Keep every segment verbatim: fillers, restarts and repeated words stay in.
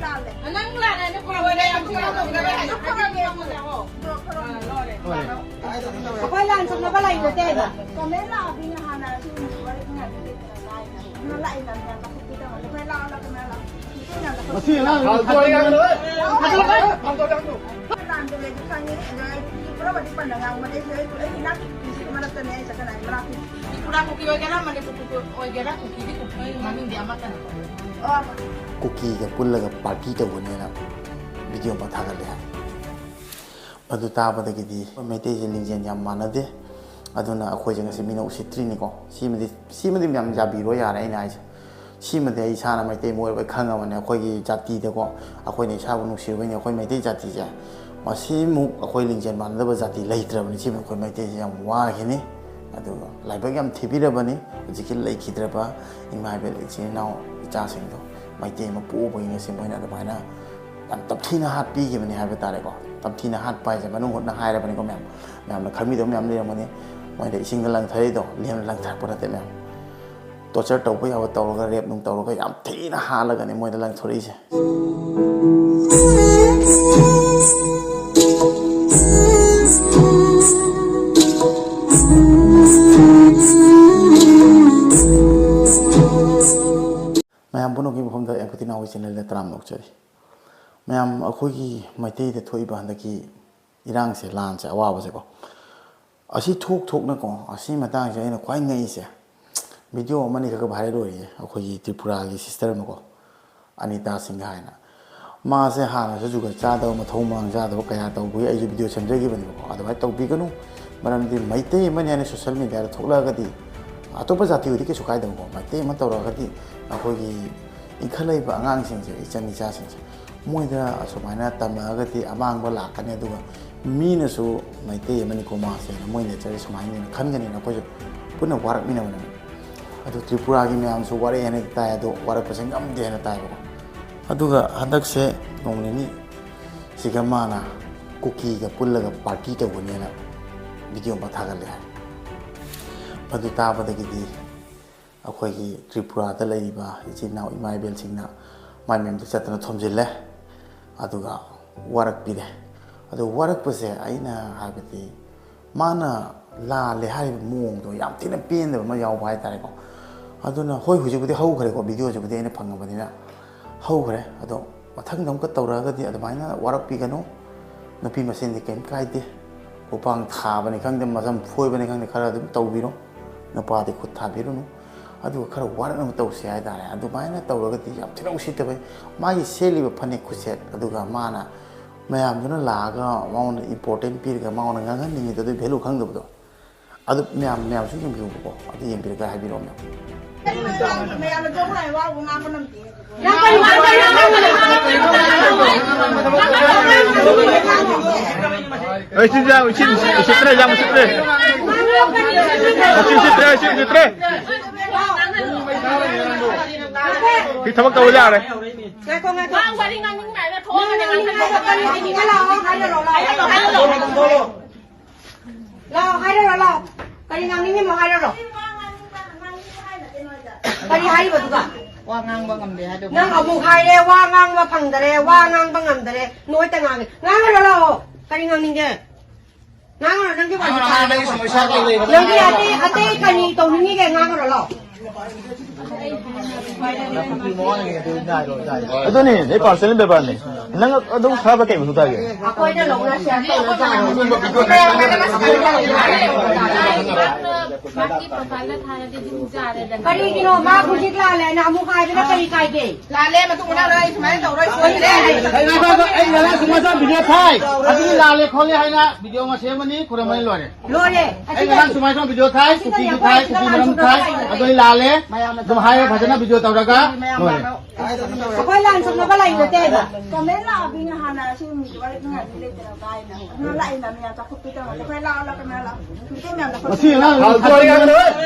ꯅꯪ ꯂꯥꯟꯅ ꯑꯩꯅ ꯐꯣꯔꯝ ꯂꯩ, ꯌꯥꯝ ꯊꯤꯅ ꯇꯧꯗꯕ ꯍꯥꯏꯗꯣ ꯐꯣꯔꯝ ꯌꯦꯡꯉꯣ꯫ ꯑꯥ, ꯂꯣꯏꯔꯦ꯫ ꯑꯩꯈꯣꯏ ꯂꯥꯟ ꯁꯣꯛꯅꯕ ꯂꯩꯕ ꯅꯠꯇꯦ ꯍꯥꯏꯕ꯫ ꯀꯃꯦꯟ ꯂꯥꯛꯑꯗꯤ ꯍꯥꯟꯅ ꯁꯤ ꯋꯥꯔꯤ ꯉꯥꯛꯇ ꯂꯥꯛꯏ ꯃꯌꯥꯝ ꯂꯥꯛꯄꯗꯤ ꯇꯧꯔꯦ꯫ ꯑꯩꯈꯣꯏ ꯂꯥꯛꯑꯣ, ꯂꯥꯛꯑꯣ, ꯃꯌꯥꯝ ꯂꯥꯛꯑꯣ꯫ ꯃꯁꯤ ꯑꯉꯥꯡ ꯂꯥꯟꯗꯣ ꯂꯩ ꯈꯪꯉꯦ꯫ ꯑꯗꯣ ꯑꯩ ꯄꯨꯔꯥꯃꯛꯇꯤ ꯄꯟꯅ ꯉꯥꯡꯕꯅꯦ꯫ ꯑꯩ, ꯑꯩ ꯏꯅꯥꯛꯀꯤ ꯃꯔꯛꯇꯅꯦ ꯑꯩ ꯆꯠꯀꯅꯤ, ꯃꯅꯥꯛꯀꯤ꯫ ꯇ꯭ꯔꯤꯄꯨꯔꯥ ꯀꯨꯀꯤ ꯑꯣꯏꯒꯦꯔꯥ, ꯃꯅꯤꯄꯨꯔ ꯀꯨꯀꯤ ꯑꯣꯏꯒꯦꯔꯥ, ꯀꯨꯀꯤꯗꯤ ꯀꯨꯀꯤ ꯃꯃꯤꯡꯗꯤ ꯑꯃꯠꯇꯅꯤ꯫ ꯑꯣ꯫ ꯀꯨꯀꯤꯒ ꯄꯨꯜꯂꯒ ꯄꯥꯔꯇꯤ ꯇꯧꯒꯅꯦꯅ ꯚꯤꯗꯤꯑꯣ ꯑꯃ ꯊꯥꯒꯠꯂꯦ ꯍꯥꯏ꯫ ꯑꯗꯨ ꯇꯥꯕꯗꯒꯤꯗꯤ ꯑꯩꯈꯣꯏ ꯃꯩꯇꯩꯁꯦ ꯂꯤꯡꯖꯦꯜ ꯌꯥꯝ ꯃꯥꯟꯅꯗꯦ꯫ ꯑꯗꯨꯅ ꯑꯩꯈꯣꯏꯁꯦ ꯉꯁꯤ ꯃꯤꯅ ꯎꯁꯤꯠꯇ꯭ꯔꯤꯅꯤꯀꯣ꯫ ꯁꯤꯃꯗꯤ, ꯁꯤꯃꯗꯤ ꯃꯌꯥꯝ ꯌꯥꯕꯤꯔꯣ ꯌꯥꯔꯦ ꯑꯩꯅ ꯍꯥꯏꯁꯦ꯫ ꯁꯤꯃꯗꯤ ꯑꯩ ꯏꯁꯥꯅ ꯃꯩꯇꯩ ꯑꯃ ꯑꯣꯏꯔꯕ ꯑꯩ ꯈꯪꯉꯕꯅꯦ꯫ ꯑꯩꯈꯣꯏꯒꯤ ꯖꯥꯇꯤꯗꯀꯣ, ꯑꯩꯈꯣꯏꯅ ꯏꯁꯥꯕꯨ ꯅꯨꯡꯁꯤꯔꯨꯕꯩꯅꯦ꯫ ꯑꯩꯈꯣꯏ ꯃꯩꯇꯩ ꯖꯥꯇꯤꯁꯦ ꯃꯁꯤꯃꯨꯛ ꯑꯩꯈꯣꯏ ꯂꯤꯡꯖꯦꯜ ꯃꯥꯟꯅꯗꯕ ꯖꯥꯇꯤ ꯂꯩꯇ꯭ꯔꯕꯅꯤ꯫ ꯁꯤꯃ ꯑꯩꯈꯣꯏ ꯃꯩꯇꯩꯁꯦ ꯌꯥꯝ ꯋꯥꯈꯤꯅꯤ꯫ ꯑꯗꯨꯒ ꯂꯥꯏꯕꯛ ꯌꯥꯝ ꯊꯤꯕꯤꯔꯕꯅꯤ ꯍꯧꯖꯤꯛꯀꯤ ꯂꯩꯈꯤꯗ꯭ꯔꯕ ꯏꯃꯥ ꯏꯕꯦꯜ ꯏꯆꯤꯟ ꯏꯅꯥꯎ ꯏꯆꯥꯁꯤꯡꯗꯣ꯫ ꯃꯩꯇꯩ ꯑꯃ ꯄꯣꯛꯎꯕꯒꯤ ꯉꯁꯤ ꯃꯣꯏꯅ ꯑꯗꯨꯃꯥꯏꯅ ꯌꯥꯝ ꯇꯝꯊꯤꯅ ꯍꯥꯠꯄꯤꯈꯤꯕꯅꯤ ꯍꯥꯏꯕ ꯇꯥꯔꯦꯀꯣ꯫ ꯇꯝꯊꯤꯅ ꯍꯥꯠꯄ ꯍꯥꯏꯁꯦ ꯃꯅꯨꯡ ꯍꯨꯠꯅ ꯍꯥꯏꯔꯕꯅꯤꯀꯣ ꯃꯌꯥꯝ꯫ ꯃꯌꯥꯝꯅ ꯈꯪꯕꯤꯗꯕ ꯃꯌꯥꯝ ꯂꯩꯔꯝꯒꯅꯤ꯫ ꯃꯣꯏꯗ ꯏꯁꯤꯡꯗ ꯂꯪꯊꯔꯤꯗꯣ ꯂꯦꯝꯅ ꯂꯪꯊꯔꯛꯄ ꯅꯠꯇꯦ ꯃꯌꯥꯝ꯫ ꯇꯣꯔꯆꯔ ꯇꯧꯕ ꯌꯥꯕ ꯇꯧꯔꯒ, ꯔꯦꯞ ꯅꯨꯡ ꯇꯧꯔꯒ ꯌꯥꯝ ꯊꯤꯅ ꯍꯥꯠꯂꯒꯅꯦ ꯃꯣꯏꯗ ꯂꯪꯊꯣꯔꯛꯏꯁꯦ꯫ ꯃꯌꯥꯝ ꯄꯨꯝꯅꯃꯛꯀꯤ ꯃꯐꯝꯗ ꯑꯦꯝ ꯀꯦ ꯇꯤ ꯅꯥꯎꯒꯤ ꯆꯦꯅꯦꯜꯗ ꯇꯔꯥꯝꯅ ꯑꯣꯛꯆꯔꯤ꯫ ꯃꯌꯥꯝ, ꯑꯩꯈꯣꯏꯒꯤ ꯃꯩꯇꯩꯗ ꯊꯣꯛꯏꯕ ꯍꯟꯗꯛꯀꯤ ꯏꯔꯥꯡꯁꯦ, ꯂꯥꯟꯁꯦ, ꯑꯋꯥꯕꯁꯦꯀꯣ, ꯑꯁꯤ ꯊꯣꯛ ꯊꯣꯛꯅꯀꯣ, ꯑꯁꯤ ꯃꯇꯥꯡꯁꯦ ꯑꯩꯅ ꯈ꯭ꯋꯥꯏ ꯉꯛꯏꯁꯦ, ꯚꯤꯗꯤꯑꯣ ꯑꯃꯅꯤ ꯈꯛ ꯚꯥꯏꯔꯦꯜ ꯑꯣꯏꯔꯤꯌꯦ, ꯑꯩꯈꯣꯏꯒꯤ ꯇ꯭ꯔꯤꯄꯨꯔꯥꯒꯤ ꯁꯤꯁꯇꯔ ꯑꯃꯀꯣ, ꯑꯅꯤꯇꯥ ꯁꯤꯡꯍ ꯍꯥꯏꯅ꯫ ꯃꯥꯁꯦ ꯍꯥꯟꯅꯁꯨ ꯖꯨꯒꯣꯠ ꯆꯥꯗꯕ, ꯃꯊꯧ ꯃꯉꯥꯡ ꯆꯥꯗꯕ ꯀꯌꯥ ꯇꯧꯕꯒꯤ ꯑꯩꯁꯨ ꯚꯤꯗꯤꯑꯣ ꯁꯦꯝꯖꯈꯤꯕꯅꯦꯕꯀꯣ꯫ ꯑꯗꯨꯃꯥꯏꯅ ꯇꯧꯕꯤꯒꯅꯨ, ꯃꯔꯝꯗꯤ ꯃꯩꯇꯩ ꯑꯃꯅꯤ ꯍꯥꯏꯅ ꯁꯣꯁꯦꯜ ꯃꯦꯗꯤꯌꯥꯗ ꯊꯣꯛꯂꯛꯑꯒꯗꯤ, ꯑꯇꯣꯞꯄ ꯖꯥꯇꯤ ꯑꯣꯏꯗꯤ ꯀꯩꯁꯨ ꯀꯥꯏꯗꯕꯀꯣ, ꯃꯩꯇꯩ ꯑꯃ ꯇꯧꯔꯛꯑꯒꯗꯤ ꯑꯩꯈꯣꯏꯒꯤ ꯏꯟꯈꯠꯂꯛꯏꯕ ꯑꯉꯥꯡꯁꯤꯡꯁꯦ, ꯏꯆꯟ ꯏꯆꯥꯁꯤꯡꯁꯦ, ꯃꯣꯏꯗ ꯑꯁꯨꯃꯥꯏꯅ ꯇꯝꯃꯛꯑꯒꯗꯤ ꯑꯃꯥꯡꯕ ꯂꯥꯛꯀꯅꯤ, ꯑꯗꯨꯒ ꯃꯤꯅꯁꯨ ꯃꯩꯇꯩ ꯑꯃꯅꯤꯀꯣ ꯃꯥꯁꯦꯅ ꯃꯣꯏ ꯅꯦꯆꯔꯁꯦ ꯁꯨꯃꯥꯏꯅꯅꯦꯅ ꯈꯟꯒꯅꯤꯅ ꯑꯩꯈꯣꯏꯁꯨ ꯄꯨꯟꯅ ꯋꯥꯔꯛꯃꯤꯟꯅꯕꯅꯦꯕ꯫ ꯑꯗꯨ ꯇ꯭ꯔꯤꯄꯨꯔꯥꯒꯤ ꯃꯌꯥꯝꯁꯨ ꯋꯥꯔꯛꯑꯦ ꯍꯥꯏꯅ ꯇꯥꯏ, ꯑꯗꯣ ꯋꯥꯔꯛꯄꯁꯦ ꯉꯝꯗꯦ ꯍꯥꯏꯅ ꯇꯥꯏꯕꯀꯣ꯫ ꯑꯗꯨꯒ ꯍꯟꯗꯛꯁꯦ ꯅꯣꯡ ꯅꯤꯅꯤ ꯁꯤꯒ ꯃꯥꯅ ꯀꯨꯀꯤꯒ ꯄꯨꯜꯂꯒ ꯄꯥꯔꯇꯤ ꯇꯧꯒꯅꯦꯅ ꯚꯤꯗꯤꯑꯣ ꯑꯃ ꯊꯥꯒꯠꯂꯦ ꯍꯥꯏ꯫ ꯑꯗꯨ ꯇꯥꯕꯗꯒꯤꯗꯤ ꯑꯩꯈꯣꯏꯒꯤ ꯇ꯭ꯔꯤꯄꯨꯔꯥꯗ ꯂꯩꯔꯤꯕ ꯏꯆꯤꯟ ꯏꯅꯥꯎ ꯏꯃꯥ ꯏꯕꯦꯜꯁꯤꯡꯅ ꯃꯥꯏ ꯃꯌꯨꯝꯗ ꯆꯠꯇꯅ ꯊꯣꯝꯖꯤꯜꯂꯦ꯫ ꯑꯗꯨꯒ ꯋꯥꯔꯛꯄꯤꯔꯦ꯫ ꯑꯗꯨ ꯋꯥꯔꯛꯄꯁꯦ ꯑꯩꯅ ꯍꯥꯏꯕꯗꯤ ꯃꯥꯅ ꯂꯥꯜꯂꯦ ꯍꯥꯏꯔꯤꯕ ꯃꯑꯣꯡꯗꯣ ꯌꯥꯝ ꯊꯤꯅ ꯄꯦꯟꯗꯕ ꯑꯃ ꯌꯥꯎꯕ ꯍꯥꯏꯇꯥꯔꯦꯀꯣ꯫ ꯑꯗꯨꯅ ꯍꯣꯏ, ꯍꯧꯖꯤꯛꯄꯨꯗꯤ ꯍꯧꯈ꯭ꯔꯦꯀꯣ, ꯚꯤꯗꯤꯑꯣꯁꯤꯕꯨꯗꯤ ꯑꯩꯅ ꯐꯪꯉꯕꯅꯤꯅ ꯍꯧꯈ꯭ꯔꯦ꯫ ꯑꯗꯣ ꯃꯊꯪꯗ ꯑꯃꯨꯛꯀ ꯇꯧꯔꯛꯑꯒꯗꯤ ꯑꯗꯨꯃꯥꯏꯅ ꯋꯥꯔꯛꯄꯤꯒꯅꯨ꯫ ꯅꯨꯄꯤ ꯃꯁꯦꯟꯗꯤ ꯀꯩꯝ ꯀꯥꯏꯗꯦ꯫ ꯈꯨꯄꯥꯡ ꯊꯥꯕꯅꯤ ꯈꯪꯗꯦ, ꯃꯁꯝ ꯐꯣꯏꯕꯅꯤ ꯈꯪꯗꯦ, ꯈꯔ ꯑꯗꯨꯝ ꯇꯧꯕꯤꯔꯣ꯫ ꯅꯨꯄꯥꯗꯤ ꯈꯨꯠ ꯊꯥꯕꯤꯔꯨꯅꯨ꯫ ꯑꯗꯨꯒ ꯈꯔ ꯋꯥꯔꯛꯅꯕ ꯇꯧꯁꯤ ꯍꯥꯏꯇꯥꯔꯦ꯫ ꯑꯗꯨꯃꯥꯏꯅ ꯇꯧꯔꯒꯗꯤ ꯌꯥꯝ ꯊꯤꯅ ꯎꯁꯤꯠꯇꯕ꯫ ꯃꯥꯒꯤ ꯁꯦꯠꯂꯤꯕ ꯐꯅꯦꯛ ꯈꯨꯁꯦꯠ, ꯑꯗꯨꯒ ꯃꯥꯅ ꯃꯌꯥꯝꯗꯨꯅ ꯂꯥꯛꯑꯒ ꯃꯉꯣꯟꯗ ꯏꯝꯄꯣꯔꯇꯦꯟ ꯄꯤꯔꯒ ꯃꯉꯣꯟꯗ ꯉꯥꯡꯍꯟꯅꯤꯡꯉꯤꯗꯣ, ꯑꯗꯨꯒꯤ ꯚꯦꯂꯨ ꯈꯪꯗꯕꯗꯣ꯫ ꯑꯗꯨ ꯃꯌꯥꯝ, ꯃꯌꯥꯝꯁꯨ ꯌꯦꯡꯕꯤꯌꯨꯕꯀꯣ꯫ ꯑꯗꯨ ꯌꯦꯡꯕꯤꯔꯒ ꯍꯥꯏꯕꯤꯔꯛꯑꯣ, ꯃꯌꯥꯝ꯫ ꯃꯌꯥꯝꯅ ꯖꯒꯣꯏ ꯍꯥꯏ ꯋꯥꯕꯨ ꯉꯥꯡꯕ ꯅꯝꯗꯦ꯫ ꯅꯪ ꯀꯔꯤ ꯉꯥꯡꯕ ꯅꯪ? ꯑꯩ ꯁꯤ ꯌꯥꯝ ꯎꯁꯤꯠ-, ꯎꯁꯤꯠ-, ꯎꯁꯤꯠꯇ꯭ꯔꯦ, ꯌꯥꯝ ꯎꯁꯤꯠꯇ꯭ꯔꯦ꯫ ꯎꯁꯤꯠ-, ꯎꯁꯤꯠꯇ꯭ꯔꯦ, ꯎꯁꯤꯠ-, ꯎꯁꯤꯠꯇ꯭ꯔꯦ꯫ ꯁꯤ ꯊꯕꯛ ꯇꯧꯕ ꯌꯥꯔꯦ꯫ ꯉꯥꯏꯈꯣ, ꯉꯥꯏꯈꯣ꯫ ꯅꯪ ꯋꯥꯔꯤ ꯉꯥꯡꯅꯤꯡꯕ ꯍꯥꯏꯔꯣ, ꯊꯣꯛꯑꯒ ꯅꯪ ꯉꯥꯡꯅꯤꯡꯕ ꯍꯥꯏꯔꯣ, ꯍꯥꯏꯔꯣ, ꯍꯥꯏꯔꯣ, ꯍꯥꯏꯔꯣ꯫ ꯂꯥꯛꯑꯣ, ꯍꯥꯏꯔꯣ, ꯂꯥꯛꯑꯣ꯫ ꯀꯔꯤ ꯉꯥꯡꯅꯤꯡꯉꯤꯅꯣ ꯍꯥꯏꯔꯣ꯫ ꯀꯔꯤ ꯍꯥꯏꯔꯤꯕ ꯑꯗꯨꯒ? ꯋꯥ ꯉꯥꯡꯕ ꯉꯝꯗꯦ ꯍꯥꯏꯗꯣ꯫ ꯅꯪ ꯑꯃꯨꯛ ꯍꯥꯏꯔꯦ, ꯋꯥ ꯉꯥꯡꯕ ꯐꯪꯗꯔꯦ, ꯋꯥ ꯉꯥꯡꯕ ꯉꯝꯗꯔꯦ, ꯅꯣꯏꯇ ꯉꯥꯡꯉꯦ꯫ ꯉꯥꯡꯉꯔꯣ ꯂꯥꯛꯑꯣ꯫ ꯀꯔꯤ ꯉꯥꯡꯅꯤꯡꯒꯦ? ꯉꯥꯡꯉꯔꯣ, ꯅꯪꯒꯤ ꯋꯥꯔꯤ ꯉꯥꯡꯉꯔꯣ, ꯅꯪꯒꯤ ꯁꯃꯁ꯭ꯌꯥ ꯀꯩ ꯂꯩꯕꯅꯣ? ꯅꯪꯒꯤ ꯑꯇꯩ, ꯑꯇꯩ ꯀꯔꯤ ꯇꯧꯅꯤꯡꯉꯤꯒꯦ? ꯉꯥꯡꯉꯔꯣ ꯂꯥꯛꯑꯣ꯫ ꯑꯗꯨꯅꯤ, ꯅꯣꯏ personal ꯕꯦꯄꯥꯔꯅꯤ꯫ ꯅꯪ ꯑꯗꯨꯝ ꯊꯥꯕ ꯀꯩ ꯃꯊꯧ ꯇꯥꯒꯦ? ꯑꯩꯈꯣꯏꯅ ꯂꯧꯅ share ꯇꯧꯅ ꯆꯥꯔꯣ꯫ ꯃꯥꯒꯤ profile ꯗ ꯊꯥꯔꯗꯤ ꯑꯗꯨꯝ ꯌꯥꯔꯦꯗꯅ꯫ ꯀꯔꯤꯒꯤꯅꯣ? ꯃꯥ ꯍꯧꯖꯤꯛ ꯂꯥꯜꯂꯦꯅ ꯑꯃꯨꯛ ꯍꯥꯏꯕꯗ ꯀꯔꯤ ꯀꯥꯏꯒꯦ? ꯂꯥꯜꯂꯦ, ꯃꯇꯨꯡ ꯃꯅꯥꯎ ꯑꯩ ꯁꯨꯃꯥꯏꯅ ꯇꯧꯔꯣꯏ, ꯁꯣꯏꯗ꯭ꯔꯦ꯫ ꯑꯩ ꯉꯥꯏꯈꯣ, ꯉꯥꯏꯈꯣ, ꯑꯩ ꯉꯔꯥꯡ ꯁꯨꯃꯥꯏꯅ ꯚꯤꯗꯤꯑꯣ ꯊꯥꯏ, ꯑꯗꯨꯒꯤ ꯂꯥꯜꯂꯦ ꯈꯣꯠꯂꯦ ꯍꯥꯏꯅ ꯚꯤꯗꯤꯑꯣ ꯑꯃ ꯁꯦꯝꯃꯅꯤ, ꯈꯨꯔꯝꯃꯅꯤ, ꯂꯣꯏꯔꯦ꯫ ꯂꯣꯏꯔꯦ꯫ ꯑꯩ ꯉꯔꯥꯡ ꯁꯨꯃꯥꯏꯅ ꯁꯨꯃꯥꯏꯅ ꯚꯤꯗꯤꯑꯣ ꯊꯥꯏ, ꯀꯨꯀꯤꯒꯤ ꯊꯥꯏ, ꯀꯨꯀꯤ ꯃꯔꯝ ꯊꯥꯏ, ꯑꯗꯨ ꯑꯩ ꯂꯥꯜꯂꯦ꯫ ꯑꯗꯨꯝ ꯍꯥꯏꯔꯒ ꯐꯖꯅ ꯚꯤꯗꯤꯑꯣ ꯇꯧꯔꯒ ꯂꯣꯏꯔꯦ꯫ ꯑꯩꯈꯣꯏ ꯂꯥꯟ ꯁꯣꯛꯅꯕ ꯂꯩ ꯅꯠꯇꯦ ꯍꯥꯏꯕ꯫ Comment ꯂꯥꯛꯑꯕꯅꯤꯅ ꯍꯥꯟꯅ ꯁꯤ ꯃꯤꯗꯤ ꯋꯥꯔꯤ ꯉꯥꯏꯕꯤ ꯂꯩꯇꯅ ꯀꯥꯏꯅ꯫ ꯑꯗꯨꯅ ꯂꯥꯛꯏꯅ ꯃꯌꯥꯝ ꯆꯥꯎꯈꯠꯄꯤꯗꯕ꯫ ꯑꯩꯈꯣꯏ ꯂꯥꯛꯑꯣ, ꯂꯥꯛꯑꯣ, ꯀꯩꯅꯣ ꯂꯥꯛꯑꯣ꯫ ꯃꯁꯤ ꯑꯉꯥꯡ ꯐꯥꯜꯇꯨ ꯋꯥꯔꯤ ꯉꯥꯡꯒꯅꯨ꯫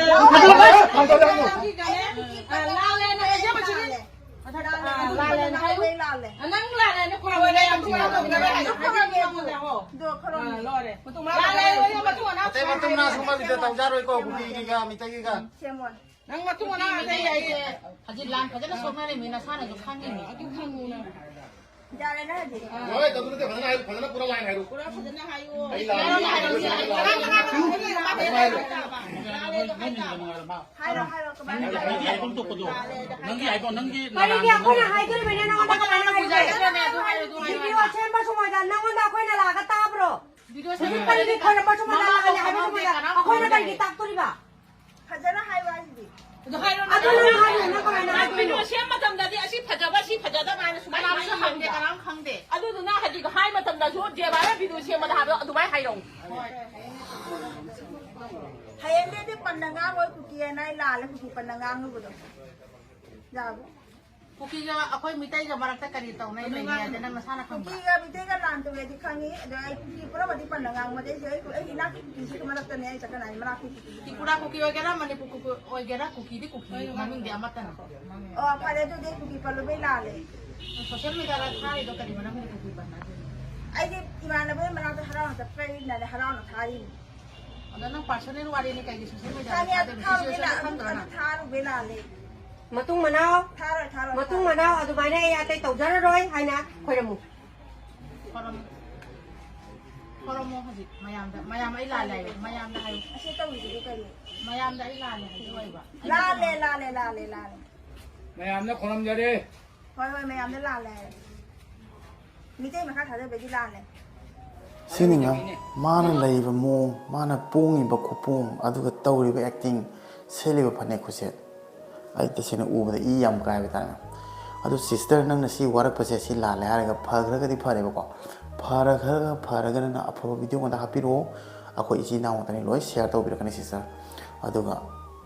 ꯐꯥꯜꯇꯨ ꯋꯥꯔꯤ ꯉꯥꯡꯒꯅꯨ꯫ ꯂꯥꯜꯂꯦꯅ ꯍꯥꯏꯖꯕꯁꯤꯗꯤ꯫ ꯂꯥꯜꯂꯦꯅ ꯍꯥꯏꯌꯨ꯫ ꯂꯥꯜꯂꯦ꯫ ꯅꯪ ꯂꯥꯜꯂꯦꯅ ꯈꯨꯔꯝꯃꯦ, ꯌꯥꯝ ꯊꯤꯅ ꯇꯧꯗꯕ ꯍꯥꯏꯁꯨ ꯈꯨꯔꯝꯃꯦ ꯌꯦꯡꯉꯣ꯫ ꯑꯗꯣ ꯈꯨꯔꯝꯃꯦ꯫ ꯂꯣꯏꯔꯦ꯫ ꯂꯥꯜꯂꯦ, ꯃꯇꯨꯡ ꯃꯅꯥꯎ ꯃꯇꯨꯡꯅ ꯁꯨꯝꯕ ꯕꯤꯗꯤꯑꯣ ꯇꯧꯖꯔꯣꯏꯀꯣ, ꯀꯨꯀꯤꯒꯤꯒ ꯃꯤꯇꯩꯒꯤꯒ꯫ ꯁꯦꯝꯃꯣ꯫ ꯅꯪ ꯃꯇꯨꯡ ꯃꯅꯥꯎ ꯑꯇꯩ ꯍꯥꯏꯁꯦ ꯍꯧꯖꯤꯛ ꯂꯥꯟ ꯐꯖꯅ ꯁꯣꯛꯅꯔꯤꯃꯤ, ꯅꯁꯥꯅꯁꯨ ꯈꯪꯉꯤꯃꯤ꯫ ꯑꯗꯨ ꯈꯪꯉꯨꯅ꯫ ꯌꯥꯔꯦꯅ ꯍꯧꯖꯤꯛ꯫ ꯍꯣꯏ, ꯑꯗꯨ ꯅꯠꯇꯦ, ꯐꯖꯅ ꯍꯥꯏꯌꯨ, ꯐꯖꯅ ꯄꯨꯔꯥ ꯂꯥꯏꯟ ꯍꯥꯏꯔꯨ꯫ ꯄꯨꯔꯥ ꯐꯖꯅ ꯍꯥꯏꯌꯨ꯫ ꯑꯩ ꯂꯥꯜꯂꯦ, ꯑꯩ ꯂꯥꯜꯂꯦ, ꯑꯩ ꯂꯥꯜꯂꯦ꯫ ꯍꯥꯏꯔꯣ, ꯍꯥꯏꯔꯣ, ꯀꯃꯥꯏꯅ ꯍꯥꯏꯔꯣ? ꯅꯪꯒꯤ ꯍꯥꯏꯕ ꯑꯃ ꯇꯣꯛꯄꯗꯣ꯫ ꯅꯪꯒꯤ ꯍꯥꯏꯕ, ꯅꯪꯒꯤ ꯀꯔꯤꯒꯤ ꯅꯔꯥꯟꯗꯣ ꯑꯩꯈꯣꯏꯅ ꯅꯪ ꯍꯥꯏꯗꯣꯔꯤꯕꯅꯦ ꯅꯉꯣꯟꯗ ꯀꯃꯥꯏꯅ ꯍꯥꯏꯔꯤꯁꯦ? ꯑꯗꯨ ꯍꯥꯏꯔꯣ, ꯑꯗꯨ ꯍꯥꯏꯔꯣ꯫ ꯚꯤꯗꯤꯑꯣ ꯁꯦꯝꯕ ꯁꯨꯃꯥꯏꯅ ꯅꯉꯣꯟꯗ ꯑꯩꯈꯣꯏꯅ ꯂꯥꯛꯑꯒ ꯇꯥꯕ꯭ꯔꯣ? ꯚꯤꯗꯤꯑꯣ ꯁꯦꯝꯕ ꯀꯔꯤꯒꯤ ꯈꯣꯏꯔꯝꯕ ꯁꯨꯃꯥꯏꯅ ꯂꯥꯛꯑꯒ ꯍꯥꯏꯕ ꯁꯨꯃꯥꯏꯅ ꯑꯩꯈꯣꯏꯅ ꯀꯔꯤꯒꯤ ꯇꯥꯛꯇꯣꯔꯤꯕ? ꯐꯖꯅ ꯍꯥꯏꯌꯨ ꯍꯥꯏꯁꯤꯗꯤ꯫ ꯑꯗꯨ ꯍꯥꯏꯔꯣ, ꯑꯗꯨ ꯅꯪ ꯍꯥꯏꯌꯨ, ꯅꯪ ꯀꯃꯥꯏꯅ ꯅꯪ ꯍꯥꯏꯗꯣꯏꯅꯣ? ꯚꯤꯗꯤꯑꯣ ꯁꯦꯝꯕ ꯃꯇꯝꯗꯗꯤ ꯑꯁꯤ ꯐꯖꯕ, ꯁꯤ ꯐꯖꯗꯕ ꯍꯥꯏꯅ ꯁꯨꯃꯥꯏꯅ ꯀꯅꯥꯝꯁꯨ ꯍꯪꯗꯦ, ꯍꯥꯏꯕꯤꯕ꯫ ꯀꯅꯥꯝ ꯈꯪꯗꯦ꯫ ꯑꯗꯨꯗꯨꯅ ꯍꯧꯖꯤꯛ ꯍꯥꯏ ꯃꯇꯝꯗꯁꯨ ꯖꯦꯕꯥꯅ ꯚꯤꯗꯤꯑꯣ ꯁꯦꯝꯕꯗ ꯍꯥꯏꯕꯗꯣ ꯑꯗꯨꯃꯥꯏꯅ ꯍꯥꯏꯔꯛꯎ꯫ ꯍꯣꯏ꯫ ꯍꯌꯦꯡꯗꯩꯗꯤ ꯄꯟꯅ ꯉꯥꯡꯉꯣꯏ ꯀꯨꯀꯤ ꯍꯥꯏꯅ ꯑꯩ ꯂꯥꯜꯂꯦ, ꯀꯨꯀꯤ ꯄꯟꯅ ꯉꯥꯡꯉꯨꯕꯗꯣ꯫ ꯌꯥꯕ꯭ꯔꯣ? ꯀꯨꯀꯤꯒ ꯑꯩꯈꯣꯏ ꯃꯤꯇꯩꯒ ꯃꯔꯛꯇ ꯀꯔꯤ ꯇꯧꯅꯩ ꯂꯩꯒꯦ ꯍꯥꯏꯗꯤ ꯅꯪ ꯅꯁꯥꯅ ꯈꯪꯕ꯭ꯔꯥ? ꯀꯨꯀꯤꯒ ꯃꯤꯇꯩꯒ ꯂꯥꯟ ꯇꯧꯋꯦꯗꯤ ꯈꯪꯉꯤ, ꯑꯗꯣ ꯑꯩ ꯀꯨꯀꯤ ꯄꯨꯔꯝꯃꯗꯤ ꯄꯟꯅ ꯉꯥꯡꯕꯗꯤ ꯑꯩꯁꯦ ꯑꯩ, ꯑꯩꯒꯤ ꯏꯅꯥꯛꯀꯤ ꯀꯨꯀꯤꯁꯤꯒꯤ ꯃꯔꯛꯇꯅꯦ ꯑꯩ ꯆꯠꯀꯅꯤ ꯍꯥꯏ, ꯃꯅꯥꯛꯀꯤ ꯀꯨꯀꯤ꯫ ꯇ꯭ꯔꯤꯄꯨꯔꯥ ꯀꯨꯀꯤ ꯑꯣꯏꯒꯦꯔꯥ, ꯃꯅꯤꯄꯨꯔ ꯀꯨꯀꯤ ꯑꯣꯏꯒꯦꯔꯥ, ꯀꯨꯀꯤꯗꯤ ꯀꯨꯀꯤ, ꯃꯃꯤꯡꯗꯤ ꯑꯃꯠꯇꯅꯤ꯫ ꯑꯣ, ꯐꯔꯦ, ꯑꯗꯨꯗꯤ ꯑꯩ ꯀꯨꯀꯤ ꯄꯜꯂꯨꯕꯩ ꯂꯥꯜꯂꯦ꯫ ꯁꯣꯁꯤꯌꯦꯜ ꯃꯤꯗꯤꯌꯥꯗ ꯊꯥꯔꯤꯗꯣ ꯀꯔꯤ ꯃꯔꯝꯒꯤ ꯀꯨꯀꯤ ꯄꯟꯅꯗꯣꯏꯅꯣ? ꯑꯩꯗꯤ ꯏꯃꯥꯟꯅꯕꯒꯤ ꯃꯅꯥꯛꯇ ꯍꯔꯥꯎꯅ ꯆꯠꯄꯩꯅꯅꯦ, ꯍꯔꯥꯎꯅ ꯊꯥꯔꯤꯅꯤ꯫ ꯑꯗꯣ ꯅꯪ ꯄꯥꯔꯁꯣꯅꯦꯜ ꯋꯥꯔꯤꯅꯤ, ꯀꯩꯒꯤ ꯁꯣꯁꯤꯌꯦꯜ ꯃꯤꯗꯤꯌꯥꯗ ꯈꯪꯉꯦ, ꯑꯗꯨ ꯊꯥꯗꯣꯏꯅꯣ? ꯊꯥꯔꯨꯕꯩ ꯂꯥ-, ꯁꯤꯆꯨꯋꯦꯁꯟꯗꯣ ꯑꯗꯨ ꯈꯪꯗ꯭ꯔꯣ ꯅꯪ? ꯊꯥꯔꯨꯕꯩ ꯂꯥꯜꯂꯦ꯫ ꯃꯇꯨꯡ ꯃꯅꯥꯎ, ꯊꯥꯔꯣꯏ, ꯊꯥꯔꯣꯏ, ꯃꯇꯨꯡ ꯊꯥꯔꯣꯏ꯫ ꯃꯅꯥꯎ ꯑꯗꯨꯃꯥꯏꯅ ꯑꯩ ꯑꯇꯩ ꯇꯧꯖꯔꯔꯣꯏ ꯍꯥꯏꯅ ꯈꯣꯏꯔꯝꯃꯨ꯫ ꯈꯣꯔꯝ-, ꯈꯣꯔꯝꯃꯣ ꯍꯧꯖꯤꯛ ꯃꯌꯥꯝꯗ, ꯃꯌꯥꯝ ꯑꯩ ꯂꯥꯜꯂꯦ ꯍꯥꯏꯌꯨ, ꯃꯌꯥꯝꯗ ꯍꯥꯏꯌꯨ꯫ ꯑꯁꯤ ꯇꯧꯔꯤꯁꯤꯗꯤ ꯀꯩꯅꯣ? ꯃꯌꯥꯝꯗ ꯑꯩ ꯂꯥꯜꯂꯦ ꯍꯥꯏꯌꯨ ꯍꯥꯏꯕ꯫ ꯂꯥꯜꯂꯦ, ꯂꯥꯜꯂꯦ, ꯂꯥꯜꯂꯦ, ꯂꯥꯜꯂꯦ꯫ ꯃꯌꯥꯝꯅ ꯈꯣꯔꯝꯖꯔꯦ꯫ ꯍꯣꯏ, ꯍꯣꯏ, ꯃꯌꯥꯝꯗ ꯂꯥꯜꯂꯦ ꯍꯥꯏꯌꯨ꯫ ꯃꯤꯇꯩ ꯃꯈꯥ ꯊꯥꯗꯕꯒꯤ ꯂꯥꯜꯂꯦ꯫ ꯁꯤꯅꯤꯉꯥꯏ ꯃꯥꯅ ꯂꯩꯔꯤꯕ ꯃꯑꯣꯡ, ꯃꯥꯅ ꯄꯣꯡꯉꯤꯕ ꯈꯨꯄꯣꯡ, ꯑꯗꯨꯒ ꯇꯧꯔꯤꯕ ꯑꯦꯛꯇꯤꯡ, ꯁꯦꯠꯂꯤꯕ ꯐꯅꯦꯛ ꯈꯨꯁꯦꯠ, ꯑꯩ ꯇꯁꯦꯡꯅ ꯎꯕꯗ ꯏ ꯌꯥꯝ ꯀꯥꯏꯕ ꯇꯥꯔꯦ꯫ ꯑꯗꯨ ꯁꯤꯁꯇꯔ, ꯅꯪꯅ ꯁꯤ ꯋꯥꯔꯛꯄꯁꯦ ꯁꯤ ꯂꯥꯜꯂꯦ ꯍꯥꯏꯔꯒ ꯐꯈ꯭ꯔꯒꯗꯤ ꯐꯔꯦꯕꯀꯣ, ꯐꯔꯈ꯭ꯔꯒ, ꯐꯔꯒꯅ ꯑꯐꯕ ꯚꯤꯗꯤꯑꯣ ꯑꯃꯗ ꯍꯥꯞꯄꯤꯔꯛꯑꯣ꯫ ꯑꯩꯈꯣꯏ ꯏꯆꯤꯟ ꯏꯅꯥꯎ ꯉꯥꯛꯇꯅꯤ, ꯂꯣꯏ ꯁꯤꯌꯔ ꯇꯧꯕꯤꯔꯛꯀꯅꯤ ꯁꯤꯁꯇꯔ꯫ ꯑꯗꯨꯒ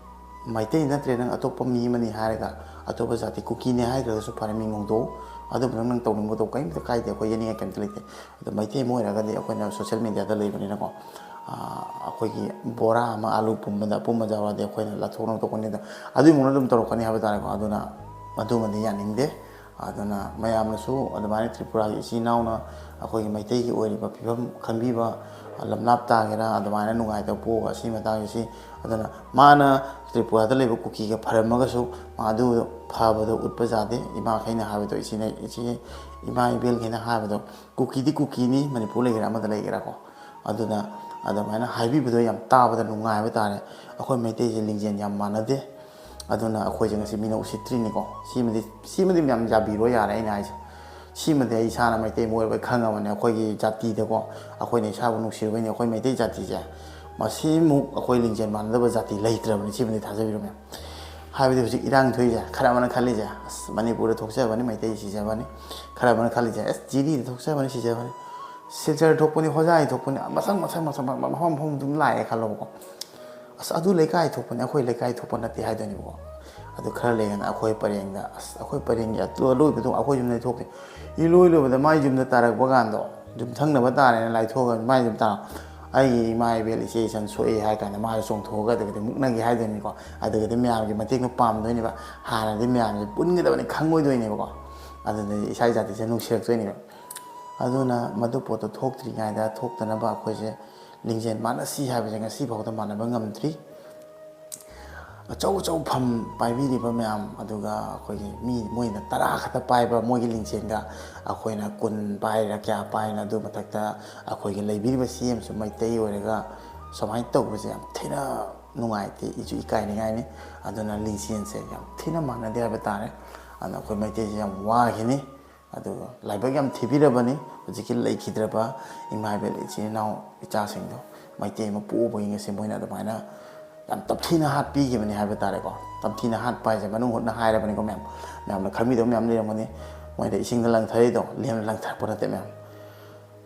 ꯃꯩꯇꯩ ꯅꯠꯇ꯭ꯔꯦ, ꯅꯪ ꯑꯇꯣꯞꯄ ꯃꯤ ꯑꯃꯅꯤ ꯍꯥꯏꯔꯒ, ꯑꯇꯣꯞꯄ ꯖꯥꯇꯤ ꯀꯨꯀꯤꯅꯦ ꯍꯥꯏꯈ꯭ꯔꯒꯁꯨ ꯐꯔꯦ, ꯃꯤꯡ ꯍꯣꯡꯗꯣꯛꯎ꯫ ꯑꯗꯨꯕꯨ ꯅꯪ, ꯅꯪ ꯇꯧꯅꯤꯡꯕꯗꯣ ꯀꯔꯤꯝꯇ ꯀꯥꯏꯗꯦ, ꯑꯩꯈꯣꯏ ꯌꯦꯠꯅꯤꯡꯉꯥꯏ ꯀꯔꯤꯝꯇ ꯂꯩꯇꯦ꯫ ꯑꯗꯣ ꯃꯩꯇꯩ ꯑꯃ ꯑꯣꯏꯔꯒꯗꯤ ꯑꯩꯈꯣꯏꯅ ꯁꯣꯁꯤꯌꯦꯜ ꯃꯦꯗꯤꯌꯥꯗ ꯂꯩꯕꯅꯤꯅꯀꯣ, ꯑꯥ, ꯑꯩꯈꯣꯏꯒꯤ ꯕꯣꯔꯥ ꯑꯃ ꯑꯥꯂꯨ ꯄꯨꯝꯕꯗ ꯑꯄꯨꯝꯕ ꯌꯥꯎꯔꯗꯤ ꯑꯩꯈꯣꯏꯅ ꯂꯧꯊꯣꯛꯅꯕ ꯇꯧꯒꯅꯤꯗ, ꯑꯗꯨꯒꯤ ꯃꯑꯣꯡꯗ ꯑꯗꯨꯝ ꯇꯧꯔꯛꯀꯅꯤ ꯍꯥꯏꯕ ꯇꯥꯔꯦꯀꯣ꯫ ꯑꯗꯨꯅ ꯃꯗꯨꯃꯗꯤ ꯌꯥꯅꯤꯡꯗꯦ꯫ ꯑꯗꯨꯅ ꯃꯌꯥꯝꯅꯁꯨ ꯑꯗꯨꯃꯥꯏꯅ ꯇ꯭ꯔꯤꯄꯨꯔꯥꯒꯤ ꯏꯆꯤꯜ ꯏꯅꯥꯎꯅ ꯑꯩꯈꯣꯏꯒꯤ ꯃꯩꯇꯩꯒꯤ ꯑꯣꯏꯔꯤꯕ ꯐꯤꯕꯝ ꯈꯪꯕꯤꯕ, ꯂꯝꯂꯥꯞ ꯇꯥꯒꯦꯔꯥ, ꯑꯗꯨꯃꯥꯏꯅ ꯅꯨꯡꯉꯥꯏꯇꯕ ꯄꯣꯛꯑꯒ ꯑꯁꯤ ꯃꯇꯥꯡꯁꯤ ꯁꯤ꯫ ꯑꯗꯨꯅ ꯃꯥꯅ ꯇ꯭ꯔꯤꯄꯨꯔꯥꯗ ꯂꯩꯕ ꯀꯨꯀꯤꯒ ꯐꯔꯝꯃꯒꯁꯨ ꯃꯥ ꯑꯗꯨ ꯐꯕꯗꯣ ꯎꯠꯄ ꯌꯥꯗꯦ꯫ ꯏꯃꯥꯈꯩꯅ ꯍꯥꯏꯕꯗꯣ ꯏꯆꯤꯅ-, ꯏꯆꯦ, ꯏꯃꯥ ꯏꯕꯦꯜꯈꯩꯅ ꯍꯥꯏꯕꯗꯣ, ꯀꯨꯀꯤꯗꯤ ꯀꯨꯀꯤꯅꯤ, ꯃꯅꯤꯄꯨꯔ ꯂꯩꯒꯦꯔꯥ ꯑꯃꯗ ꯂꯩꯒꯦꯔꯥꯀꯣ꯫ ꯑꯗꯨꯅ ꯑꯗꯨꯃꯥꯏꯅ ꯍꯥꯏꯕꯤꯕꯗꯣ ꯌꯥꯝ ꯇꯥꯕꯗ ꯅꯨꯡꯉꯥꯏꯕ ꯇꯥꯔꯦ꯫ ꯑꯩꯈꯣꯏ ꯃꯩꯇꯩꯁꯦ ꯂꯤꯡꯖꯦꯜ ꯌꯥꯝ ꯃꯥꯟꯅꯗꯦ꯫ ꯑꯗꯨꯅ ꯑꯩꯈꯣꯏꯁꯦ ꯉꯁꯤ ꯃꯤꯅ ꯎꯁꯤꯠꯇ꯭ꯔꯤꯅꯤꯀꯣ꯫ ꯁꯤꯃꯗꯤ, ꯁꯤꯃꯗꯤ ꯃꯌꯥꯝ ꯌꯥꯕꯤꯔꯣ ꯌꯥꯔꯦ ꯑꯩꯅ ꯍꯥꯏꯁꯦ꯫ ꯁꯤꯃꯗꯤ ꯑꯩ ꯏꯁꯥꯅ ꯃꯩꯇꯩ ꯑꯃ ꯑꯣꯏꯕꯩ ꯈꯪꯉꯕꯅꯦ꯫ ꯑꯩꯈꯣꯏꯒꯤ ꯖꯥꯇꯤꯗꯀꯣ, ꯑꯩꯈꯣꯏꯅ ꯏꯁꯥꯕꯨ ꯅꯨꯡꯁꯤꯔꯨꯕꯩꯅꯦ꯫ ꯑꯩꯈꯣꯏ ꯃꯩꯇꯩ ꯖꯥꯇꯤꯁꯦ ꯃꯁꯤꯃꯨꯛ ꯑꯩꯈꯣꯏ ꯂꯤꯡꯖꯦꯜ ꯃꯥꯟꯅꯗꯕ ꯖꯥꯇꯤ ꯂꯩꯇ꯭ꯔꯕꯅꯤ꯫ ꯁꯤꯃꯗꯤ ꯊꯥꯖꯕꯤꯔꯣ ꯃꯌꯥꯝ꯫ ꯍꯥꯏꯕꯗꯤ ꯍꯧꯖꯤꯛ ꯏꯔꯥꯡ ꯊꯣꯛꯏꯁꯦ, ꯈꯔ ꯑꯃꯅ ꯈꯜꯂꯤꯁꯦ, "ꯑꯁ, ꯃꯅꯤꯄꯨꯔꯗ ꯊꯣꯛꯆꯕꯅꯤ, ꯃꯩꯇꯩ ꯁꯤꯖꯕꯅꯤ"꯫ ꯈꯔ ꯑꯃꯅ ꯈꯜꯂꯤꯁꯦ, "ꯑꯁ, ꯖꯤꯔꯤꯗ ꯊꯣꯛꯆꯕꯅꯤ, ꯁꯤꯖꯕꯅꯤ, ꯁꯤꯜꯆꯔ ꯊꯣꯛꯄꯅꯤ, ꯍꯣꯖꯥꯏ ꯊꯣꯛꯄꯅꯤ", ꯃꯊꯪ ꯃꯊꯪ ꯃꯊꯪ ꯃꯐꯝ ꯃꯐꯝ ꯑꯗꯨꯝ ꯂꯥꯛꯑꯦ ꯈꯜꯂꯣꯕꯀꯣ꯫ "ꯑꯁ, ꯑꯗꯨ ꯂꯩꯀꯥꯏ ꯊꯣꯛꯄꯅꯤ, ꯑꯩꯈꯣꯏ ꯂꯩꯀꯥꯏ ꯊꯣꯛꯄ ꯅꯠꯇꯦ" ꯍꯥꯏꯗꯣꯏꯅꯦꯕꯀꯣ꯫ ꯑꯗꯨ ꯈꯔ ꯂꯩꯔꯒꯅ ꯑꯩꯈꯣꯏ ꯄꯔꯦꯡꯗ, "ꯑꯁ, ꯑꯩꯈꯣꯏ ꯄꯔꯦꯡꯒꯤ ꯑꯇꯣ-, ꯑꯂꯣꯏꯕꯗꯣ ꯑꯩꯈꯣꯏ ꯌꯨꯝꯗꯩ ꯊꯣꯛꯇꯦ"꯫ ꯏꯂꯣꯏ ꯂꯣꯏꯕꯗ ꯃꯥꯏ ꯌꯨꯝꯗ ꯇꯥꯔꯛꯄ ꯀꯥꯟꯗꯣ, ꯌꯨꯝꯊꯪꯅꯕ ꯇꯥꯔꯦꯅ ꯂꯥꯏꯊꯣꯛꯑꯒ ꯃꯥꯏ ꯌꯨꯝ ꯇꯥꯔꯛ-, "ꯑꯩꯒꯤ ꯏꯃꯥ ꯏꯕꯦꯜ, ꯏꯆꯦ ꯏꯆꯟ ꯁꯣꯛꯑꯦ" ꯍꯥꯏ ꯀꯥꯟꯗ ꯃꯥꯁꯨ ꯆꯣꯡꯊꯣꯛꯑꯒ ꯑꯗꯨꯒꯗꯤ ꯃꯨꯛꯅꯒꯦ ꯍꯥꯏꯗꯣꯏꯅꯤꯀꯣ꯫ ꯑꯗꯨꯒꯗꯤ ꯃꯌꯥꯝꯒꯤ ꯃꯇꯦꯡꯗꯣ ꯄꯥꯝꯗꯣꯏꯅꯦꯕ꯫ ꯍꯥꯟꯅꯗꯤ ꯃꯌꯥꯝꯁꯦ ꯄꯨꯟꯒꯗꯕꯅꯤ ꯈꯪꯉꯣꯏꯗꯣꯏꯅꯦꯕꯀꯣ꯫ ꯑꯗꯨꯗꯤ ꯏꯁꯥ ꯖꯥꯇꯤꯁꯦ ꯅꯨꯡꯁꯤꯔꯛꯇꯣꯏꯅꯦꯕ꯫ ꯑꯗꯨꯅ ꯃꯗꯨ ꯄꯣꯠꯇꯣ ꯊꯣꯛꯇ꯭ꯔꯤꯉꯩꯗ ꯊꯣꯛꯇꯅꯕ ꯑꯩꯈꯣꯏꯁꯦ ꯂꯤꯡꯖꯦꯜ ꯃꯥꯟꯅꯁꯤ ꯍꯥꯏꯕꯁꯦ ꯉꯁꯤ ꯐꯥꯎꯗ ꯃꯥꯟꯅꯕ ꯉꯝꯗ꯭ꯔꯤ꯫ ꯑꯆꯧ ꯑꯆꯧ ꯐꯝ ꯄꯥꯏꯕꯤꯔꯤꯕ ꯃꯌꯥꯝ, ꯑꯗꯨꯒ ꯑꯩꯈꯣꯏꯒꯤ ꯃꯤ ꯃꯣꯏꯅ ꯇꯔꯥ ꯈꯛꯇ ꯄꯥꯏꯕ ꯃꯣꯏꯒꯤ ꯂꯤꯡꯖꯦꯜꯗ ꯑꯩꯈꯣꯏꯅ ꯀꯨꯟ ꯄꯥꯏꯔꯤꯔꯥ ꯀꯌꯥ ꯄꯥꯏꯔꯤꯅꯣ, ꯑꯗꯨ ꯃꯊꯛꯇ ꯑꯩꯈꯣꯏꯒꯤ ꯂꯩꯕꯤꯔꯤꯕ ꯁꯤ ꯑꯦꯝꯁꯨ ꯃꯩꯇꯩ ꯑꯣꯏꯔꯒ ꯁꯨꯃꯥꯏꯅ ꯇꯧꯕꯁꯦ ꯌꯥꯝ ꯊꯤꯅ ꯅꯨꯡꯉꯥꯏꯇꯦ, ꯏꯁꯨ ꯏꯀꯥꯏꯅꯤꯡꯉꯥꯏꯅꯤ꯫ ꯑꯗꯨꯅ ꯂꯤꯡꯖꯦꯜꯁꯦ ꯌꯥꯝ ꯊꯤꯅ ꯃꯥꯟꯅꯗꯦ ꯍꯥꯏꯕ ꯇꯥꯔꯦ꯫ ꯑꯗꯨꯅ ꯑꯩꯈꯣꯏ ꯃꯩꯇꯩꯁꯦ ꯌꯥꯝ ꯋꯥꯈꯤꯅꯤ꯫ ꯑꯗꯨꯒ ꯂꯥꯏꯕꯛ ꯌꯥꯝ ꯊꯤꯕꯤꯔꯕꯅꯤ ꯍꯧꯖꯤꯛꯀꯤ ꯂꯩꯈꯤꯗ꯭ꯔꯕ ꯏꯃꯥ ꯏꯕꯦꯜ ꯏꯆꯤꯜ ꯏꯅꯥꯎ ꯏꯆꯥꯁꯤꯡꯗꯣ꯫ ꯃꯩꯇꯩ ꯑꯃ ꯄꯣꯛꯎꯕꯒꯤ ꯉꯁꯤ ꯃꯣꯏꯅ ꯑꯗꯨꯃꯥꯏꯅ ꯌꯥꯝ ꯇꯞꯊꯤꯅ ꯍꯥꯠꯄꯤꯈꯤꯕꯅꯤ ꯍꯥꯏꯕ ꯇꯥꯔꯦꯀꯣ꯫ ꯇꯞꯊꯤꯅ ꯍꯥꯠꯄ ꯍꯥꯏꯁꯦ ꯃꯅꯨꯡ ꯍꯨꯠꯅ ꯍꯥꯏꯔꯕꯅꯤꯀꯣ ꯃꯌꯥꯝ꯫ ꯃꯌꯥꯝꯅ ꯈꯪꯕꯤꯗꯕ ꯃꯌꯥꯝ ꯂꯩꯔꯝꯒꯅꯤ꯫ ꯃꯣꯏꯗ ꯏꯁꯤꯡꯗ ꯂꯪꯊꯔꯤꯗꯣ ꯂꯦꯝꯅ ꯂꯪꯊꯔꯛꯄ ꯅꯠꯇꯦ ꯃꯌꯥꯝ꯫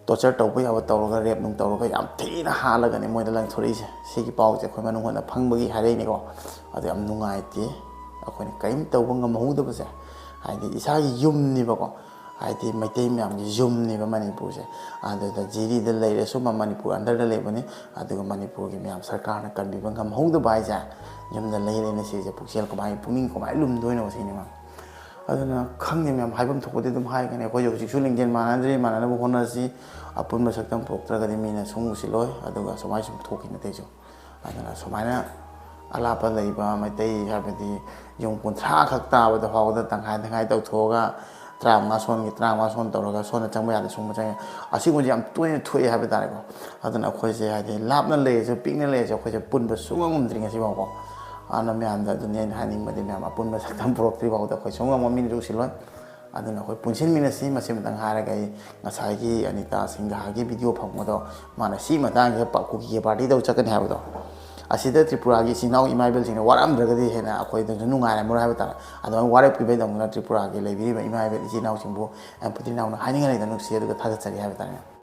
ꯇꯣꯔꯆꯔ ꯇꯧꯕ ꯌꯥꯕ ꯇꯧꯔꯒ, ꯔꯦꯞ ꯅꯨꯡ ꯇꯧꯔꯒ ꯌꯥꯝ ꯊꯤꯅ ꯍꯥꯠꯂꯒꯅꯤ ꯃꯣꯏꯗ ꯂꯪꯊꯣꯔꯛꯏꯁꯦ꯫ ꯁꯤꯒꯤ ꯄꯥꯎꯁꯦ ꯑꯩꯈꯣꯏ ꯃꯅꯨꯡ ꯍꯨꯠꯅ ꯐꯪꯕꯒꯤ ꯍꯥꯏꯔꯛꯏꯅꯤꯀꯣ꯫ ꯑꯗꯨ ꯌꯥꯝ ꯅꯨꯡꯉꯥꯏꯇꯦ꯫ ꯑꯩꯈꯣꯏꯅ ꯀꯔꯤꯝ ꯇꯧꯕ ꯉꯝꯍꯧꯗꯕꯁꯦ, ꯍꯥꯏꯗꯤ ꯏꯁꯥꯒꯤ ꯌꯨꯝꯅꯤꯕꯀꯣ, ꯍꯥꯏꯗꯤ ꯃꯩꯇꯩ ꯃꯌꯥꯝꯒꯤ ꯌꯨꯝꯅꯦꯕ ꯃꯅꯤꯄꯨꯔꯁꯦ꯫ ꯑꯗꯨꯗ ꯖꯤꯔꯤꯗ ꯂꯩꯔꯁꯨ ꯃ-, ꯃꯅꯤꯄꯨꯔ ꯑꯟꯗꯔꯗ ꯂꯩꯕꯅꯤ꯫ ꯑꯗꯨꯒ ꯃꯅꯤꯄꯨꯔꯒꯤ ꯃꯌꯥꯝ ꯁꯔꯀꯥꯔꯅ ꯀꯟꯕꯤꯕ ꯉꯝꯍꯧꯗꯕ ꯍꯥꯏꯁꯦ, ꯌꯨꯝꯗ ꯂꯩ ꯂꯩꯅ ꯁꯤꯁꯦ ꯄꯨꯛꯆꯦꯜ ꯀꯃꯥꯏ, ꯄꯨꯛꯅꯤꯡ ꯀꯃꯥꯏꯅ ꯂꯨꯝꯗꯣꯏꯅꯣ ꯁꯤꯅꯦꯕ꯫ ꯑꯗꯨꯅ ꯈꯪꯗꯦ ꯃꯌꯥꯝ, ꯍꯥꯏꯐꯝ ꯊꯣꯛꯄꯗꯤ ꯑꯗꯨꯝ ꯍꯥꯏꯒꯅꯤ꯫ ꯑꯩꯈꯣꯏꯁꯨ ꯍꯧꯖꯤꯛꯁꯨ ꯂꯤꯡꯖꯦꯜ ꯃꯥꯟꯅꯗ꯭ꯔꯤ, ꯃꯥꯟꯅꯅꯕ ꯍꯣꯠꯅꯁꯤ꯫ ꯑꯄꯨꯟꯕ ꯁꯛꯇꯝ ꯄꯨꯔꯛꯇ꯭ꯔꯒꯗꯤ ꯃꯤꯅ ꯁꯨꯝ ꯎꯁꯤꯜꯂꯣꯏ, ꯑꯗꯨꯒ ꯁꯨꯃꯥꯏ ꯁꯨꯝ ꯊꯣꯛꯈꯤꯅꯤ ꯑꯇꯩꯁꯨ꯫ ꯑꯗꯨꯅ ꯁꯨꯃꯥꯏꯅ ꯑꯂꯥꯞꯄ ꯂꯩꯕ ꯃꯩꯇꯩ, ꯍꯥꯏꯕꯗꯤ ꯌꯨꯝ ꯀꯨꯟꯊ꯭ꯔꯥ ꯈꯛ ꯇꯥꯕꯗ ꯐꯥꯎꯕꯗ ꯇꯪꯈꯥꯏ ꯇꯪꯈꯥꯏ ꯇꯧꯊꯣꯛꯑꯒ ꯇꯔꯥꯃꯉꯥ ꯁꯣꯟꯒꯤ, ꯇꯔꯥꯃꯉꯥ ꯁꯣꯟ ꯇꯧꯔꯒ ꯁꯣꯟꯅ ꯆꯪꯕ ꯌꯥꯗꯦ, ꯁꯨꯝꯕ ꯆꯪꯉꯦ꯫ ꯑꯁꯤꯒꯨꯝꯕꯁꯦ ꯌꯥꯝ ꯇꯣꯏꯅ ꯊꯣꯛꯑꯦ ꯍꯥꯏꯕ ꯇꯥꯔꯦꯀꯣ꯫ ꯑꯗꯨꯅ ꯑꯩꯈꯣꯏꯁꯦ, ꯍꯥꯏꯗꯤ, ꯂꯥꯞꯅ ꯂꯩꯔꯁꯨ, ꯄꯤꯛꯅ ꯂꯩꯔꯁꯨ, ꯑꯩꯈꯣꯏꯁꯦ ꯄꯨꯟꯕ ꯁꯨꯡꯉꯝ ꯉꯝꯗ꯭ꯔꯤ ꯉꯁꯤꯐꯥꯎꯀꯣ꯫ ꯑꯗꯨꯅ ꯃꯌꯥꯝꯗ ꯑꯗꯨꯅꯤ ꯑꯩꯅ ꯍꯥꯏꯅꯤꯡꯕꯗꯤ, ꯃꯌꯥꯝ ꯑꯄꯨꯟꯕ ꯁꯛꯇꯝ ꯄꯨꯔꯛꯇ꯭ꯔꯤ ꯐꯥꯎꯗ ꯑꯩꯈꯣꯏ ꯁꯨꯡꯉꯝ ꯉꯝꯃꯤ ꯃꯤꯅꯁꯨ ꯎꯁꯤꯜꯂꯣꯏ꯫ ꯑꯗꯨꯅ ꯑꯩꯈꯣꯏ ꯄꯨꯟꯁꯤꯟꯃꯤꯟꯅꯁꯤ꯫ ꯃꯁꯤꯃꯇꯪ ꯍꯥꯏꯔꯒ ꯑꯩ ꯉꯁꯥꯏꯒꯤ ꯑꯅꯤꯇꯥ ꯁꯤꯡꯍꯒꯤ ꯚꯤꯗꯤꯑꯣ ꯐꯪꯕꯗꯣ, ꯃꯥꯅ ꯁꯤ ꯃꯇꯥꯡꯁꯤꯗ ꯄ-, ꯀꯨꯀꯤꯒꯤ ꯄꯥꯔꯇꯤ ꯇꯧ ꯆꯠꯀꯅꯤ ꯍꯥꯏꯕꯗꯣ, ꯑꯁꯤꯗ ꯇ꯭ꯔꯤꯄꯨꯔꯥꯒꯤ ꯏꯆꯤꯟ ꯏꯅꯥꯎ ꯏꯃꯥ ꯏꯕꯦꯜꯁꯤꯡꯅ ꯋꯥꯔꯝꯗ꯭ꯔꯒꯗꯤ ꯍꯦꯟꯅ ꯑꯩꯈꯣꯏꯗꯁꯨ ꯅꯨꯡꯉꯥꯏꯔꯝꯃꯔꯣꯏ ꯍꯥꯏꯕ ꯇꯥꯔꯦ꯫ ꯑꯗꯨꯃꯥꯏꯅ ꯋꯥꯔꯛꯄꯤꯕꯩꯗꯃꯛꯇ ꯇ꯭ꯔꯤꯄꯨꯔꯥꯒꯤ ꯂꯩꯕꯤꯔꯤꯕ ꯏꯃꯥ ꯏꯕꯦꯜ ꯏꯆꯤꯟ ꯏꯅꯥꯎꯁꯤꯡꯕꯨ ꯌꯥꯝ ꯄꯨꯛꯅꯤꯡ ꯅꯥꯎꯅ ꯍꯥꯏꯅꯤꯡꯉꯥꯏ ꯂꯩꯇꯅ ꯅꯨꯡꯁꯤ, ꯑꯗꯨꯒ ꯊꯥꯒꯠꯆꯔꯤ ꯍꯥꯏꯕ ꯇꯥꯔꯦ꯫